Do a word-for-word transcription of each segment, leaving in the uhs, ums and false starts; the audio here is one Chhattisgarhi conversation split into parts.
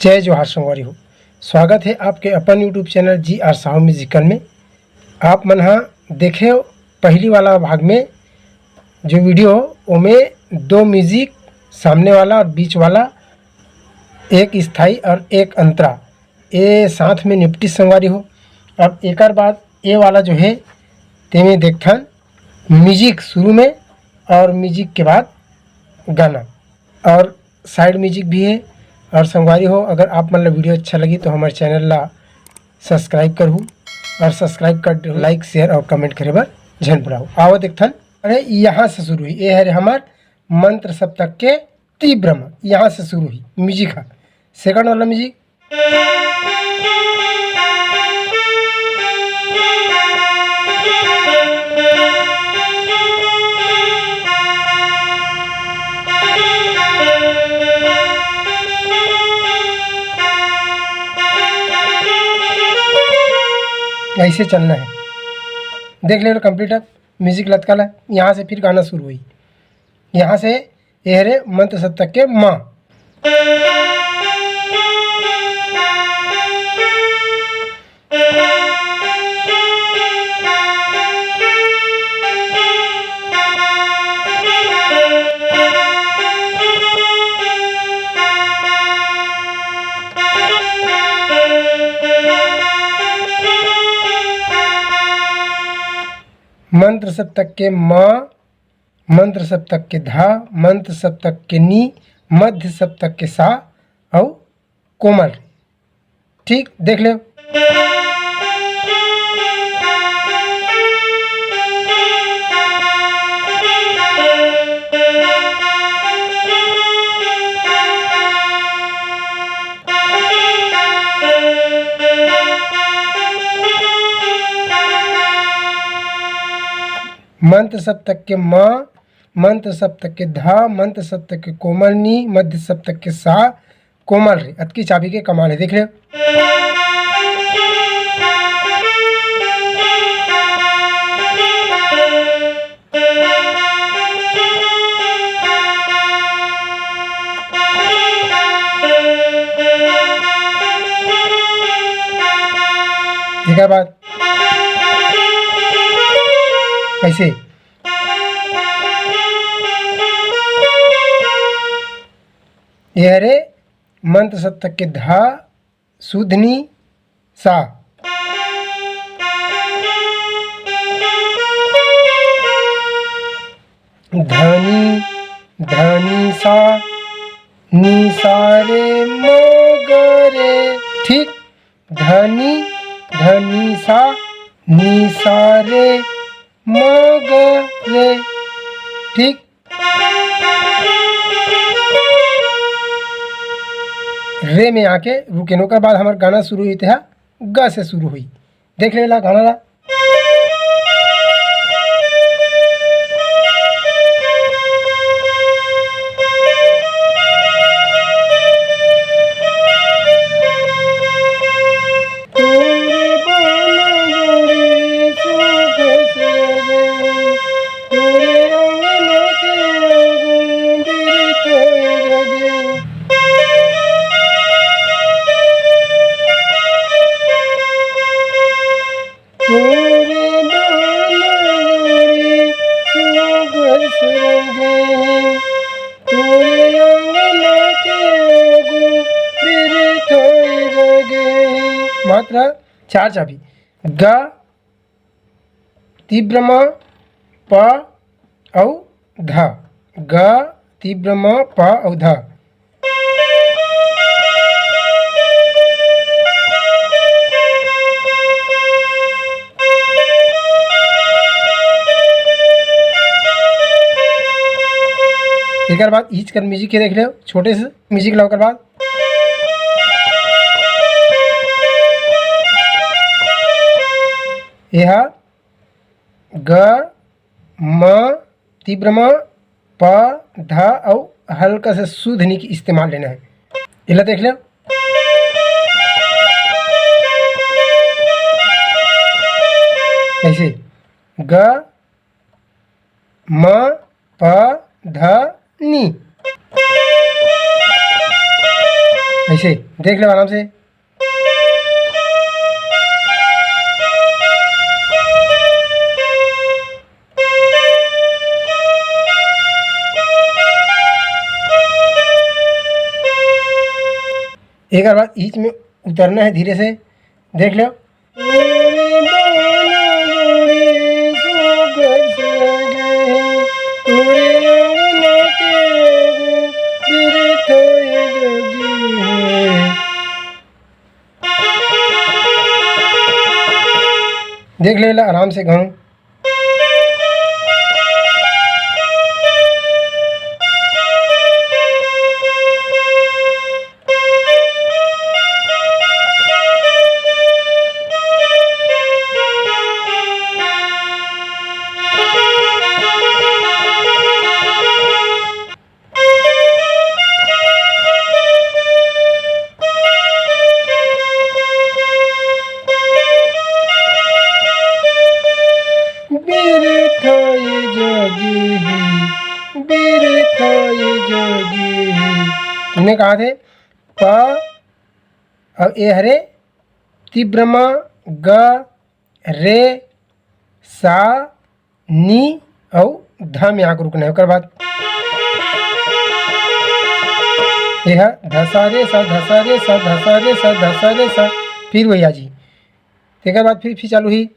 जय जोहार संगवारी हो, स्वागत हे आपके अपन YouTube चैनल जी आर साहू म्यूजिकल में। आप मन हा देखे हो पहली वाला भाग में जो वीडियो, ओमे दो म्यूजिक, सामने वाला और बीच वाला, एक स्थाई और एक अंतरा, ये साथ में निपटिस संगवारी हो। अब एकर बाद ये वाला जो है, तेमे देखथन म्यूजिक शुरू में और म्यूजिक के बाद गाना और साइड म्यूजिक भी है। और संगवारी हो, अगर आप मन ला वीडियो अच्छा लगी तो हमारे चैनल ला सब्सक्राइब करहू और सब्सक्राइब कर, लाइक, शेयर और कमेंट करे बर झन भुलाहू। आवा देखथन। अरे, यहाँ से शुरू हुई, ये हरे हमार मंत्र सप्तक के तीव्र म, यहाँ से शुरू हुई म्यूजिक हा। सेकंड वाला म्यूजिक। ऐसे चलना है। देख ले, कंप्लीट अब म्यूजिक लतकल है। यहाँ से फिर गाना शुरू हुई। यहाँ से ये हरे मंत्र सप्तक के माँ। मंत्र सप्तक के माँ, मंत्र सप्तक के धा, मंत्र सप्तक के नी, मध्य सप्तक के सा अउ कोमल। ठीक, देख ले। मंत्र सप्तक के माँ, मंत्र सप्तक के धा, मंत्र सप्तक के कोमल नी, मध्य सप्तक के सा, कोमल रे। अतकी चाबी के कमाल है, देख ले। एकर बाद ऐसे। ये हरे मंत्र सप्तक के धा, शुद्ध नी, सा। धनी, धनी सा, नी सा रे म ग रे। ठीक, धनी, धनी सा, नी सा रे म ग रे। ठीक, रे में आके रुके, ओकर बाद हमर गाना शुरू हुई, तेहा ग से शुरू हुई। देख ले ला गाना ला। मात्र चार चाबी, ग, तीव्र म, प अउ ध। ग, तीव्र म, प अउ ध। एकर बाद इच कर म्यूजिक के देख ले, छोटे से म्यूजिक ला, ओकर बाद एहा ग, म, तीव्र म, प, ध अउ हल्का से शुद्ध नी के इस्तेमाल लेना है। एला देख ले। ऐसे ग, म, प, ध, नी। ऐसे देख लो आराम से। एक बार बाद ईच में उतरना है धीरे से, देख लो। देख ले ला आराम से गाऊं। बिरथा ये जागे हे, बिरथा ये जागे हे। तुमने कहा थे प, अब ए हरे तीव्र म, ग, रे, सा, नी अउ ध में आके रुकना है। ओकर बाद ये ह धसा रे सा, धसा रे सा, धसा रे सा, धसा रे सा, फिर वही आ जी। तेकर बाद फिर, फिर चालू ही।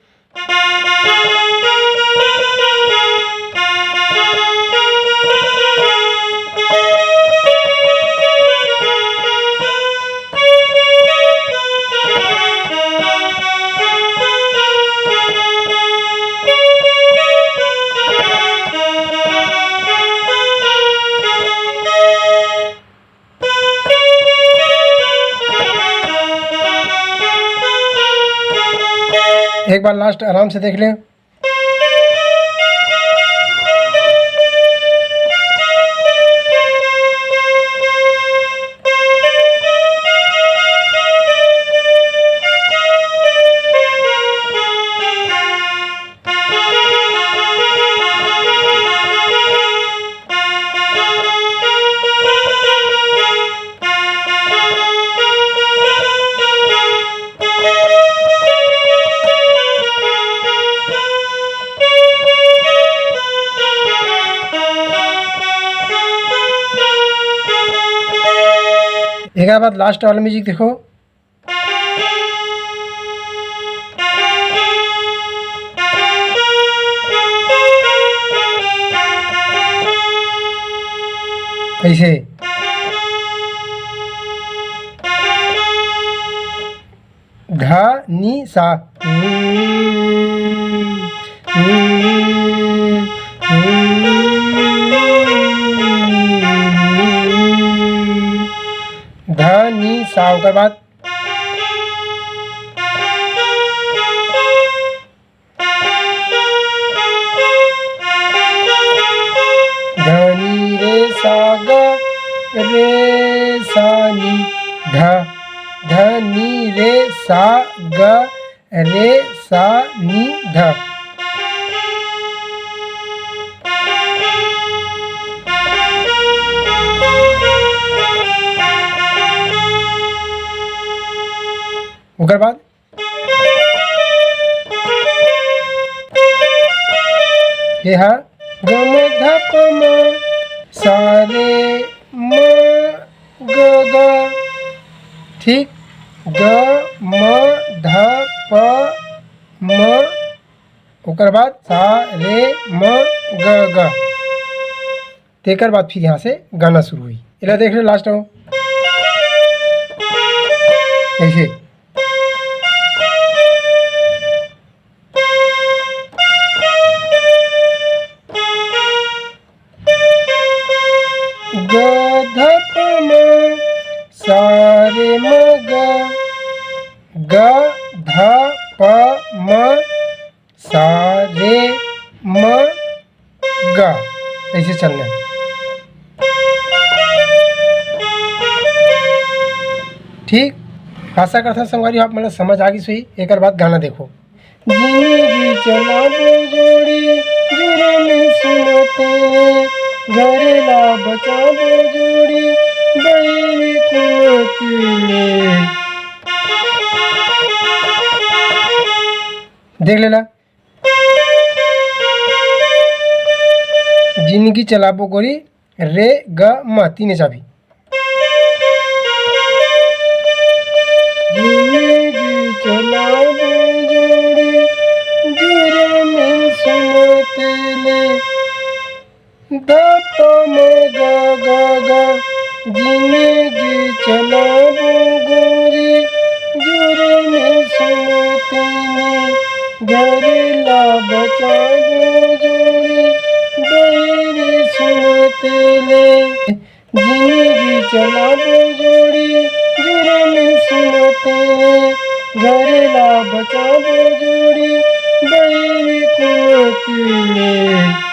एक बार लास्ट आराम से देख लें। एकर बाद लास्ट वाला म्यूजिक देखो। कैसे? ध, नी, सा। ध, नी, सा, ओकर बाद धनी रे सा ग रे सा नी ध, धनी रे सा ग रे सा नी ध। ओकर बाद ये हा ग म ध प म सा रे म ग ग, ठीक, ग म ध प म, ओकर बाद सा रे म ग ग। तेकर बाद फिर यहाँ से गाना शुरू हुई। एला देख ले, लास्ट हो ऐसे। ग ध प म सा रे म ग, ग ध प म सा रे म ग, ऐसे चलना है। ठीक, आशा करथन संगवारी हो आप मन ल समझ आ गिस होही। एकर बाद गाना देखो। जिंदगी चलाबो जोड़ी, जुनून सुनते, घर ला बचाबो जोड़ी, बहिरी देख लेला, जिंदगी चलाबो गोरी, रे ग म, तीने चाबी। जिंदगी चलाबो जोड़ी, जुरे मिल सुमते ले। ध प म ग ग ग, जिंदगी चलाबो गोरी, जुरे मिल सुमते ले। घर ला बचाबो जोड़ी, बहिरी सुमते ले। जिंदगी चलाबो जोड़ी, जुरे मिल सुमते ले। घर ला बचाबो जोड़ी, बहिरी कुमती ले।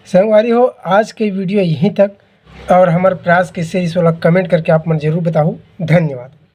संगवारी हो, आज के वीडियो यहीं तक। और हमर प्रयास कैसे इस वाला कमेंट करके आप मन जरूर बताहू। धन्यवाद।